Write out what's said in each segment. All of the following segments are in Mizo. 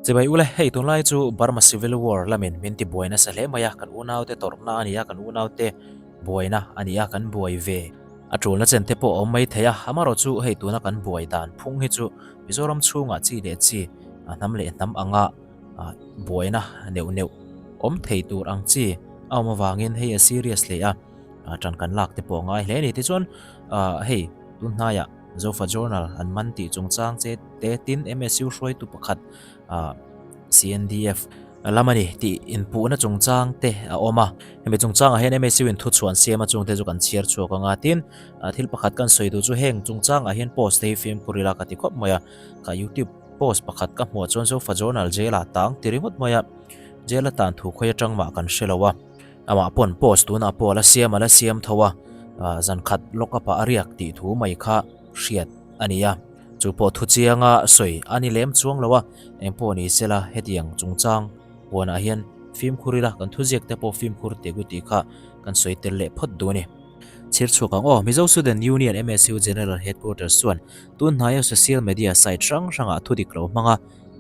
Chibai ule, hei tunlai chu Burma Civil War lamin min ti buai nasa hle mai a, kan unaute tawrhna a ni a, kan unaute buaina a ni a, kan buai ve a tulna chen te pawh a awm mai thei a, amarawh chu hei tuna kan buai dan phung hi chu Mizoram chhungah chi leh chi, hnam leh hnam anga buaina neuh neuh awm thei tur ang chi a awm avangin hei a serious hle a, tan kan lak te pawh a ngai hle a ni. Tichuan hei tun hnaiah Zofa Journal an man tih chungchang che te tin MSU hruaitu pakhat CNDF lam a ni tih inpuhna chungchang te a awm a. Hemi chungchangah hian MSU in thuchhuan siam a chungte chu kan chhiar chhuak ang a. Tin, thil pakhat kan sawi duh chu heng chungchangah hian post te hi fimkhur ila ka ti khawp mai a. Ka YouTube post pakhat ka hmuh chuan Zofa Journal jail ah tang ti ringawt mai a. Jail a tan thu khawi atang mah kan hre lo a. Amah pawn post tunah pawh a la siam a la siam tho a. Zan khat lock up ah a riak tih thu mai kha hriat a ni a. Chu pawh thu chianga sawi a ni lem chuang lo a, engpawh ni sela hetiang chungchang huanah hian fimkhur ila kan thuziak te pawh fimkhur teh ku tih kha kan sawi tel leh phawt duh a ni. Chhir chhuak ang aw, Mizo Student Union MSU General Headquarters chuan tun hnaia social media site hrang hrangah thu dik lo hmanga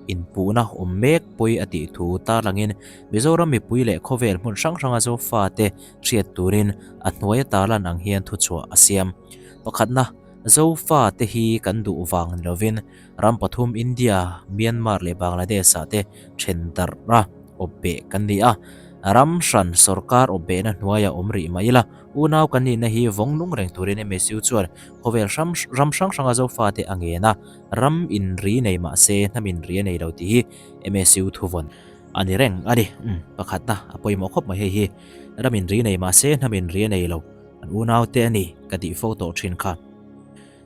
inpuhna awm mek pawi a tih thu tarlangin Mizoram mipui leh khawvel hmun hrang hranga Zofate hriat turin a hnuaia tarlan ang hian thuchhuah a siam. Pakhatna. Zofa te hi kan duh vang ni lovin ram pathum India, Myanmar leh Bangladesh ah te then darh a awp beh kan ni a. Ram hran sorkar awp behna hnuaia awm rih mai ila, unau kan nihna hi vawng nung reng turin MSU chuan khawvel ram ram hrang hranga Zofa te a ngen a, ram inri nei mah se hnam inri a nei lo tih hi MSU thuvawn a ni reng a ni. Umm pakhatna a pawimawh khawp mai hei hi, ram inri nei mah se hnam inri a nei lo. An unaute a ni ka tih fo tawh thin kha.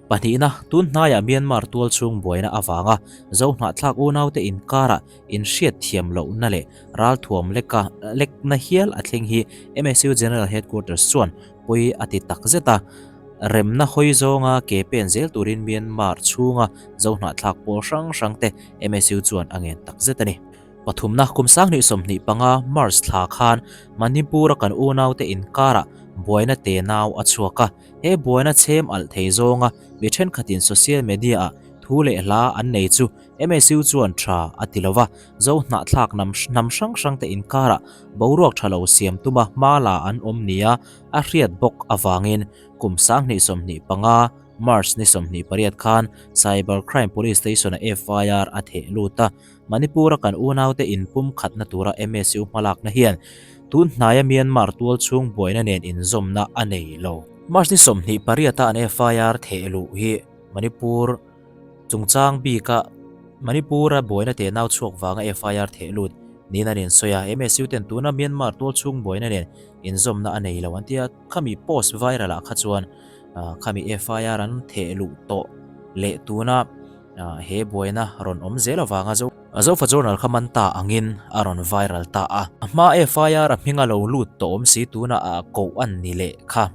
Pahnihna, tun hnaiah Myanmar tual chhung buaina avanga Zo hnahthlak unaute inkarah inhriat thiam lohna leh ralthuam leka lekna hial a thleng hi MSU General Headquarters chuan pawi a ti tak zet a. Remna hawi zawnga ke pen zel turin Myanmar chhunga Zo hnahthlak pawl hrang hrangte MSU chuan a ngen tak zet a ni. Pathumna kum 2025 March thla khan Manipur-a kan unaute inkarah buaina tenau a chhuak a, he buaina chhem alh thei zawnga mi thenkhatin social media-ah thu leh hla an nei chu MSU chuan tha a ti lo va, Zo hnahthlak hnam hrang hrangte inkarah boruak tha lo siam tuma hma la an awm nia a hriat bawk avangin kum 2025 March ni 28 khan Cyber Crime Police Station-a FIR a theh lut a. Manipur-a kan unaute inpumkhatna tura MSU hmalakna hian tun hnaia Myanmar tualchhung buaina nen inzawmna a nei lo. March ni 28-a an FIR theh luh hi Manipur chungchang bika Manipur-a buaina tenau chhuak vanga FIR theh lut niin an insawi a, MSU ten tuna Myanmar tualchhung buaina nen inzawmna a nei lo an ti a, khami post viral-ah kha chuan khami FIR an theh luh tawh leh tuna He buaina rawn awm zel avanga Zo Zofa Journal kha man ta angin a rawn viral ta a. A hma FIR a hming a lo lut tawh awm si tuna a koh an ni leh kha.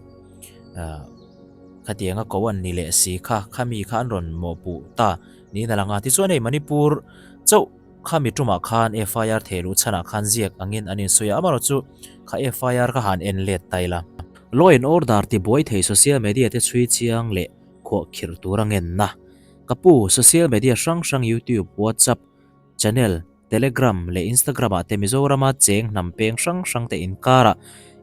Khatianga koh an ni leh si kha khami kha an rawn mawhpuh ta niin a lang a. Tichuan hei Manipur chauh khami tumah khan FIR theh luh chhanah khan ziak angin an insawi a. Amaherawhchu kha FIR kha han en let ta ila. Law and Order tibuai thei social media te chhui chiang leh khuahkhirh tura ngenna. Ka pu, social media hrang hrang YouTube, WhatsApp, channel, Telegram leh Instagram ah te Mizorama cheng hnam peng hrang hrang te inkarah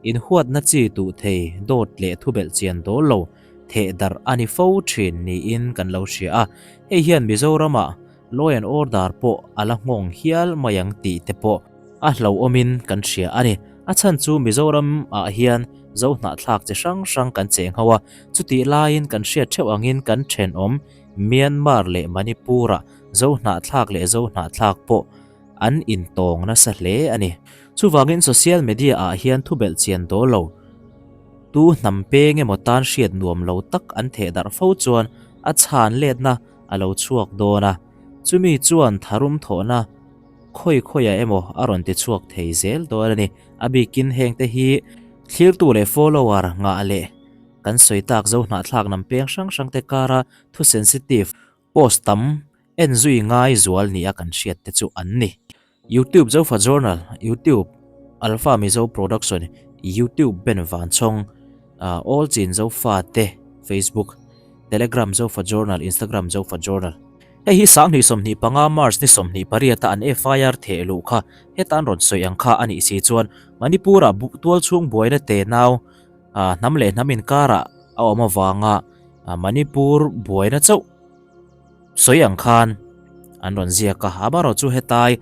inhuatna chi tuh thei dawt leh thubelh chian dawl lo theh darh a ni fo thin niin kan lo hria a. Hei hian Mizoramah Law and Order pawh a la nghawng hial mai ang tih te pawh a hlauhawmin kan hria a ni. A chhan chu Mizoram ah hian Zo hnahthlak chi hrang hrang kan cheng ho a, chutih laiin kan hriat theuh angin kan thenawm Myanmar leh Manipur ah Zo hnahthlak leh Zo hnahthlak pawh an intawng nasa hle a ni. Chuvangin social media ah hian thubelh chian dawl lo tu hnam peng emaw tan hriat nuam lo tak an theh darh fo chuan a chhan letna a lo chhuak dawn a, chumi chuan tharum thawhna khawi khawiah emaw a rawn ti chhuak thei zel dawn a ni. A bikin hengte hi thlirtu leh follower ngah leh kan sawi tak zo hnahthlak hnam peng hrang hrangte kara thu sensitive post tam en zui ngai zual nia kan hriat te chu an ni. YouTube Zofa Journal, YouTube Alpha Mizo Production, YouTube Ben Vanchhawng, All Chin Zofa te, Facebook, Telegram Zofa Journal, Instagram Zofa Journal. Hei hi 2025 March ni 28 a an FIR theh luh kha heta an rawn sawi ang kha a nih si chuan Manipur-ah tualchhung buaina tenau hnam leh hnam inkarah a awm avanga Manipur buaina chauh sawi ang khan an rawn ziak a. Amaherawhchu hetai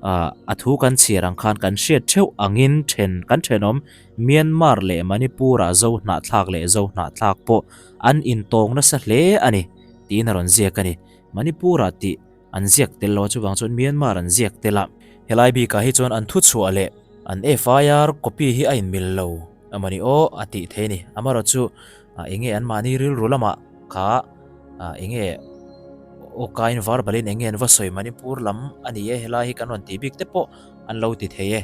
a thu kan chhiar ang khan kan hriat theuh angin then kan thenawm Myanmar leh Manipur-ah Zo hnahthlak leh Zo hnahthlak pawh an intawng nasa hle a ni tiin a rawn ziak a ni. Manipur-ah tih an ziak tel lo a chuvang chuan Myanmar an ziak tel a. Helai bikah hi chuan an thuchhuah leh an FIR copy hi a inmil lo emaw ni aw a tih thei a ni. Amaherawhchu eng nge anmahni rilru lamah kha eng nge aw kain verbal in eng nge an va sawi Manipur lam a ni e helai hi kan rawn tih bik te pawh an lo ti thei e.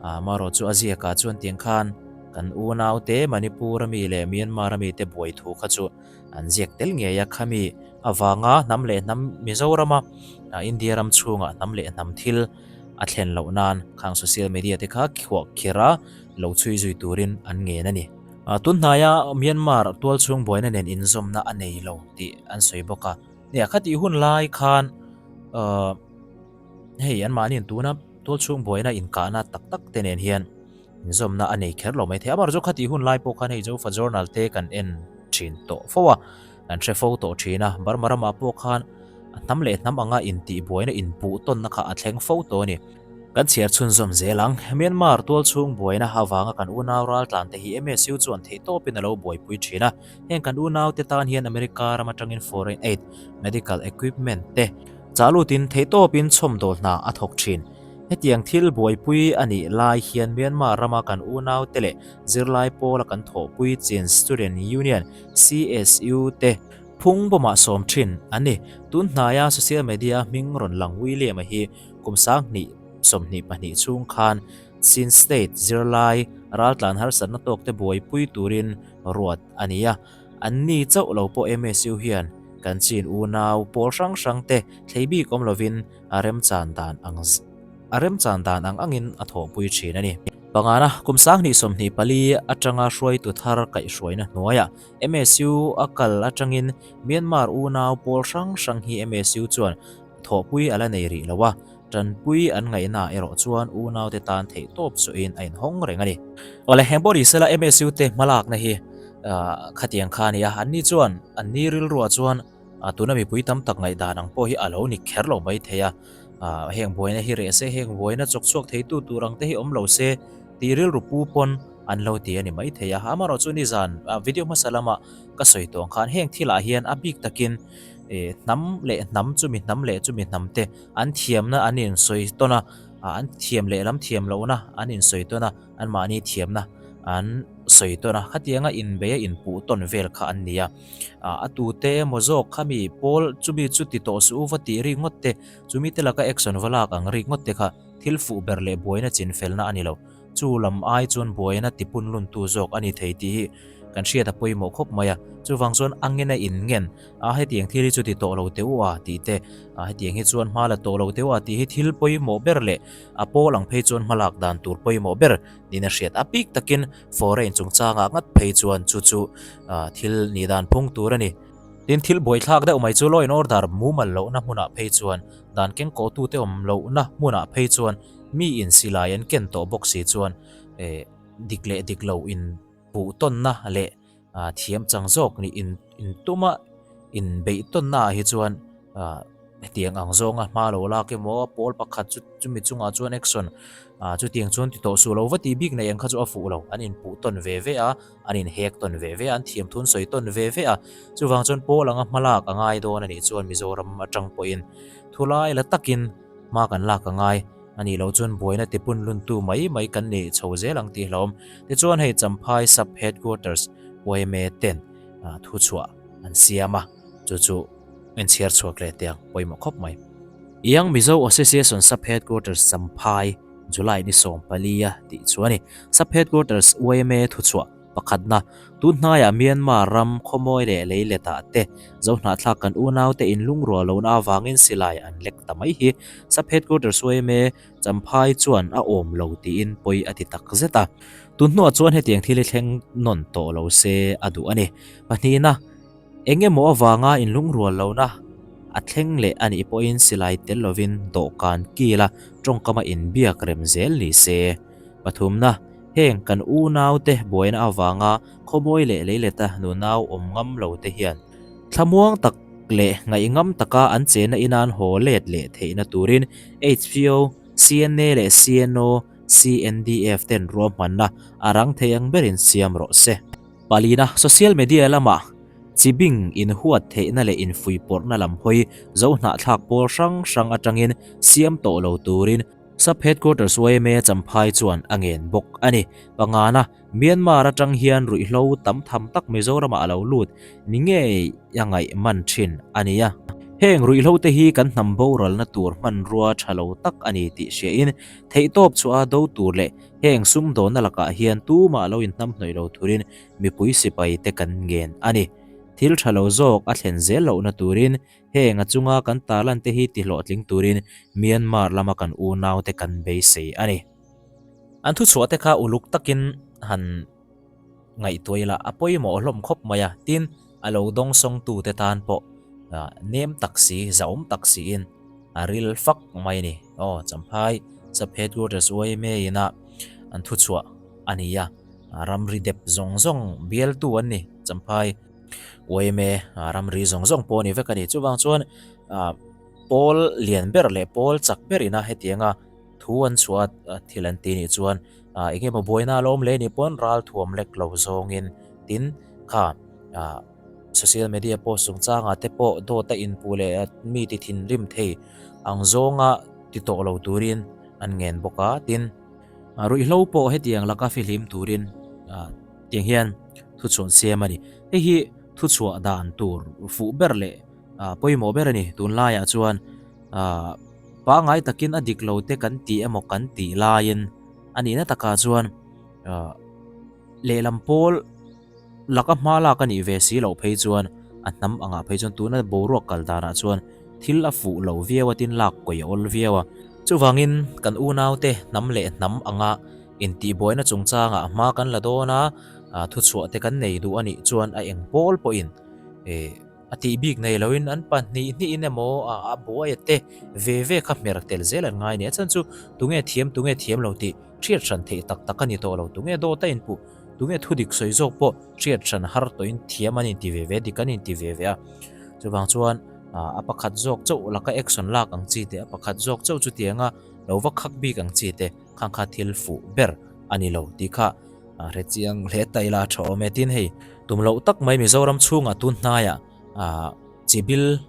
Amaherawhchu a ziakah chuan tiang khan kan unaute Manipur ami leh Myanmar ami te buai thu kha chu An ziak tel ngei a, khami avanga hnam leh hnam Mizorama India ram chhungah hnam leh hnam thil a thlen loh nan khang social media te kha khuah khirh a lo chhui zui turin an ngen a ni. Tun hnaia Myanmar tualchhung buaina nen inzawmna a nei lo tih an sawi bawk a. Nia, khatih hun lai khan hei anmahniin tuna tualchhung buaina inkahna tak tak te nen hian Inzawmna a nei kher lo mai thei. Amaherawhchu khatih hun lai pawh khan hei Zofa Journal te kan en thin tawh fo a, kan hre fo tawh thin a. Burma ramah pawh khan hnam leh hnam anga intihbuaina inpuh tawnna kha a thleng fo tawh a ni. Kan chhiar chhunzawm zel ang. Myanmar tualchhung buaina avanga kan unau raltlan te hi MSU chuan theihtawpin a lo buaipui thin a. Heng kan unaute tan hian America ram atangin foreign aid, medical equipment te chah lutin theihtawpin chhawmdawl hna a thawk thin. Hetiang thil buaipui a nih lai hian Myanmar rama kan unaute leh zirlai pawla kan thawhpui Chin Student Union, CSU, te phung bawmah sawm thin an ni. Tun hnaia social media hming rawn lang William-a hi kum 2022 chhung khan Chin State zirlai raltlan harsatna tawkte buaipui turin ruat a ni a. Anni chauh lo pawh MSU hian kan Chin unau pawl hrang hrangte thlei bik awm lovin a remchan dan ang a remchan dan ang angin a thawhpui thin a ni. Pangana, kum 2024 atanga hruaitu thar kaihhruaina hnuaiah MSU a kal atangin Myanmar unau pawl hrang hrang hi MSU chuan thawhpui a la nei rih lo a, tanpui an ngaihnaah erawh chuan unaute tan theihtawp zawhin a inhawng reng a ni. Awle, heng pawh ni sela MSU te hmalakna hi khatiang kha a ni a, anni chuan anni rilruah chuan A tuna mipui tam tak ngaihdan ang pawh hi a lo ni kher lo mai thei a, heng buaina hi reh se, heng buaina chawk chhuak theitu tur ang te hi awm lo se tih rilru pu pawn an lo ti a ni mai thei a. Amaherawh chu nizan video hmasa lama ka sawi tawh ang khan heng thilah hian a bik takin hnam leh hnam chumi hnam leh chumi hnam te an thiamna an insawi tawn a, an thiam leh lam thiam lohna an insawi tawn a, anmahni thiamna an sawi tawn a, khatianga inbeia inpuh tawn vel kha an ni a. A tute emaw zawk kha mi pawl chumi chu ti tawh suh u va tih rik ngawt te, chumi te laka action va lak ang rik ngawt te kha thil fuh ber leh buaina chin felna a ni lo. Chu lam ai chuan buaina ti pun luntu zawk a ni thei tih hi kan hriat a pawimawh khawp mai a. Chuvang chuan a ngena in ngen a hetiang thil hi chu ti tawh lo teh u a tih te, a hetiang hi chuan hma la tawh lo teh u a tih hi thil pawimawh ber leh a pawl ang phei chuan hma lak dan tur pawimawh ber niin a hriat. A bik takin foreign chungchangah ngat phei chuan chu chu thil nih dan phung tur a ni. Tin, thil buaithlak deuh mai chu law and order mumal lohna hmunah phei chuan, dan kengkawhtute awm lohna hmunah phei chuan mi in silai an ken tawh bawk si chuan dik leh dik lo in puh tawnna leh thiam chang zawk nih in intuma inbeih tawnna ah hi chuan hetiang ang zawnga hma lo lak emaw pawl pakhat chu chumi chungah chuan action chutiang chuan ti tawh suh lo va tih bik nei ang kha chu a fuh lo an inpuh tawn ve ve a an inhek tawn ve ve a an thiam thun sawi tawn ve ve a chuvang chuan pawl anga hma lak a ngai dawn a nih chuan Mizoram atang pawhin thulai la takin hma kan lak a ngai. A nih loh chuan buaina tipun luntu mai mai kan ni chho zel ang tih hlauhawm. Tichuan hei Champhai Sub Headquarters yma ten thuchhuah an siam a, chu chu inchhiar chhuak leh teh ang pawimawh khawp mai. Young Mizo Association Sub Headquarters Champhai July ni 14 a tih chu a ni. Sub Headquarters yma thuchhuah Pakhatna, tun hnaiah Myanmar ram khawmawi leh leiletah te Zohnahthlak kan unaute inlungrual lohna avangin silai an lek ta mai hi Sub Headquarters yma Champhai chuan a awm lo tiin pawi a ti tak zet a. Tun hnuah chuan hetiang thil hi thleng nawn tawh lo se a duh a ni. Pahnihna, eng emaw avanga inlungrual lohna. A thleng leh a nih pawhin silai tel lovin dawhkan kila tawngkama inbiak rem zel ni se. Pathumna, heng kan unaute buaina avanga khawmawi leh leileta nunau awm ngam lo te hian thlamuang tak leh ngaihngam taka an chenna inan haw let leh theihna turin HPO, CNA leh CNO, CNDF ten ruahmanna a rang thei ang berin siam rawh se. Palina, social media lamah chibing inhuat theihna leh infuipawrhna lam hawi zohnahthlak pawl hrang hrang atangin siam tawh lo turin Sub Headquarters yma Champhai chuan a ngen bawk a ni. Pangana, Myanmar atang hian ruihhlo tam tham tak Mizoramah a lo lut ni ngei a ngaih man thin a ni a. Heng ruihhlo te hi kan hnam boralna tur hmanrua tha lo tak a ni tih hriain theihtawp chhuah a do tur leh Heng sumdawnna lakah hian tumah lo inhnamhnawih lo turin mipui sipai te kan ngen a ni. Thil tha lo zawk a thlen zel lohna turin heng a chunga kan tarlan te hi tihlawhtling turin Myanmar lama kan unau te kan beisei a ni. An thuchhuah te kha uluk takin han ngaihtuah ila a pawimawh hlawm khawp mai a, tin a lo dawngsawngtu te tan pawh nem tak si, zahawm tak siin a ril fak mai a ni. Aw, Champhai Sub Headquarters yma ina an thuchhuah a ni a, ramri dep zawng zawng bialtu an ni, Champhai yma ramri zawng zawng pawh a ni vek a ni. Chuvang chuan pawl lian ber leh pawl chak ber ina hetianga Thu an chhuah a, thil an ti nih chuan eng emaw buaina a lo awm leh nih pawn ral thuam lek lo zawngin tin kha social media post chungchangah te pawh dawt a inpuh leh mi ti thinrim thei ang zawnga ti tawh lo turin an ngen bawk a, tin ruihhlo pawh hetiang laka fihlim turin tiang hian thuchhuah an siam a ni. Hei hi thuchhuah dan tur fuh ber leh pawimawh ber a ni tunlaiah chuan. Ahh pangai takin a dik lo te kan ti emaw kan tih laiin a nihna takah chuan ahh lehlam pawl laka hma lak a nih ve si loh phei chuan a hnam angah phei chuan tuna boruak kal danah chuan thil a fuh lo viau a tin lak kawi a awl viau a. Chuvangin kan unaute hnam leh hnam anga intihbuaina chungchangah hma kan la dawn a, thuchhuah te kan nei duh a nih chuan a eng pawl pawhin eh A tih bik nei loin an pahnih hnihin emaw a buai a te ve ve kha hmer tel zel an ngai a ni. A chhan chu tunge thiam tunge thiam lo tih hriat hran theih tak tak a ni tawh lo. Tunge dawt a inpuh, tunge thu dik sawi zawk pawh hriat hran har tawhin thiam an inti ve ve, dik an inti ve ve a. Chuvang chuan a pakhat zawk chauh laka action lak ang chi te, a pakhat zawk chauh chutianga lo va khak bik ang chi te khang kha thil fuh ber a ni lo tih kha A hre chiang hle ta ila a tha awm e. Tin hei tum loh tak mai Mizoram chhungah tun hnaiah ah chibil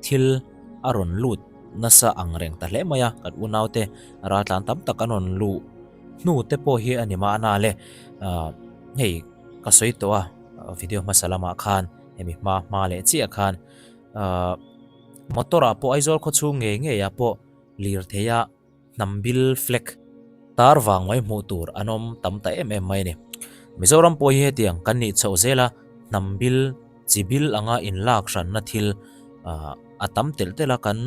thil a rawn lut nasa ang reng ta hle mai a, kan unaute raltlan tam tak an rawn luh hnu te pawh hi a ni mahna le. Ah hei ka sawi tawh a video hmasa lamah khan hemi hma hma leh chiah khan ah motor ah pawh Aizawl khawchhung ngei ngei ah pawh lirthei a Hnam bil flag tar vang mai hmuh tur an awm tam ta em em mai a ni. Mizoram pawh hi hetiang kan nih chhoh zel a, hnam bil chi bil anga inlak hranna thil a tam telh telh a, kan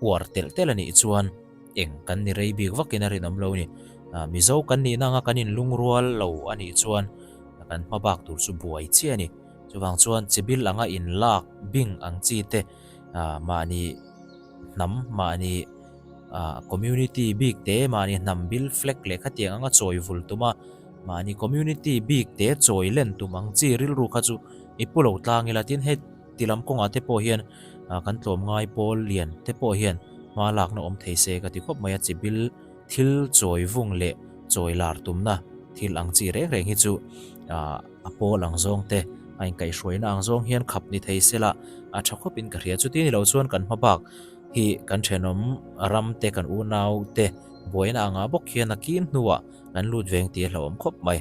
uar telh telh a nih chuan eng kan ni rei bik vakin a rinawm lo a ni. Mizo kan nihna anga kan inlungrual lo a nih chuan kan hma bak tur chu buai chiah a ni. Chuvang chuan chi bil anga inlak bing ang chi te mahni hnam mahni ah community bik te mahni hnam bil flag leh khatiang anga chawi vul tum a, mahni community bik te chawi len tum ang chi rilru kha chu i pu lo tlang ila tin hei ti lam kawngah te pawh hian ah kan tlawm ngai pawl lian te pawh hian hma lakna awm thei se ka ti khawp mai a, chi bil thil chawi vung leh chawi lar tumna thil ang chi reng reng hi chu ah a pawl ang zawng te a inkaihhruaina ang zawng hian khap ni thei se la a tha khawpin ka hria chuti ni lo chuan kan hma bak hi kan thenawm ram te kan unau te buaina anga bawk hian a kim hnuah kan lut veng tih a hlauhawm khawp mai.